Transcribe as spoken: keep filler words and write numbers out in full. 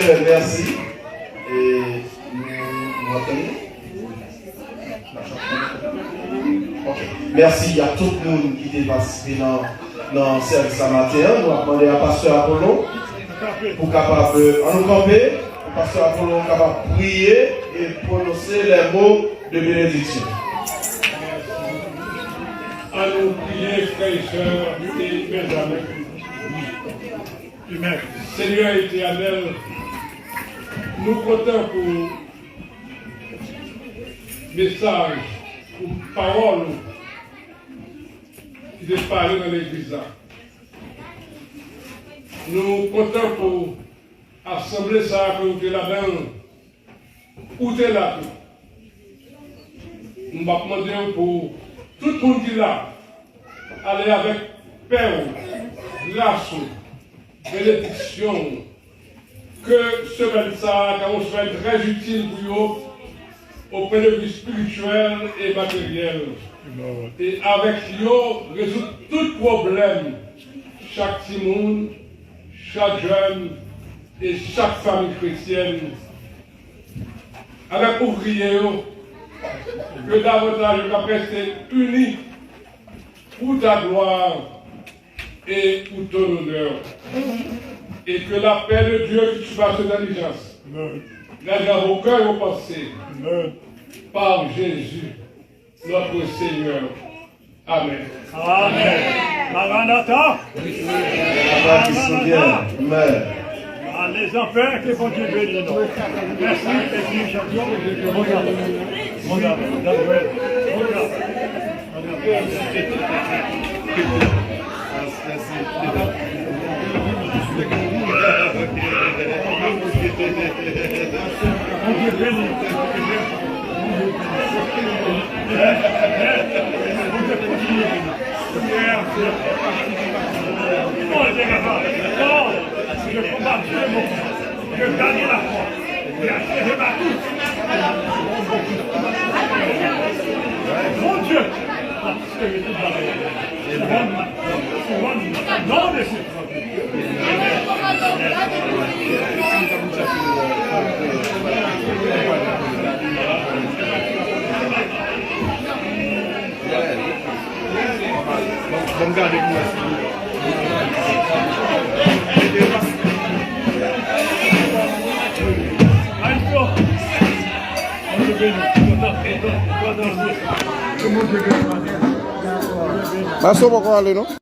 Mèsi. E nou, nou ap tann nou? Ok. Mèsi a tout moun ki te patisipe nan, nan sèvis sa maten an. Nou ap mande a pastè Apollo pou kapab, euh, ann nou kanpe, pou pastè Apollo kapab priye e pwononse les mots de bénédiction. Ann nou priye, frè e sè e Benjamin. Senyè Etènèl, nou kontan pou mesaj, pou pawòl ou ki te pale nan legliz la. Nou kontan pou asanble sa a ke ou te ladan l. Ou te la tou. M ap mande w pou tout moun ki la, ale avèk pè w, gras ou, benediksyon w. Ke semèn sa a ta yon semèn trè itil pou yo, au point de vue spirituel et matériel. E avèk yo, rezoud tout pwoblèm chak timoun, chak jèn e chak fanmi kretyèn. Avèk ouvriye yo, ke davantaj yo kab rete ini pour ta gloire et pour ton honneur. Et que la paix de Dieu qui surpasse toute intelligence gardera vos cœurs et vos pensées par Jésus, notre Seigneur. Amen. Amen. Maranatha. Maranatha. Amen. Allez en paix, que Bondye beni nou. Mèsi, epi chanpyon, bon travay. Bon travay, bon travay. Bon travay. Mon Dieu! Ban m gade pou wè si. Pastè poko ale non.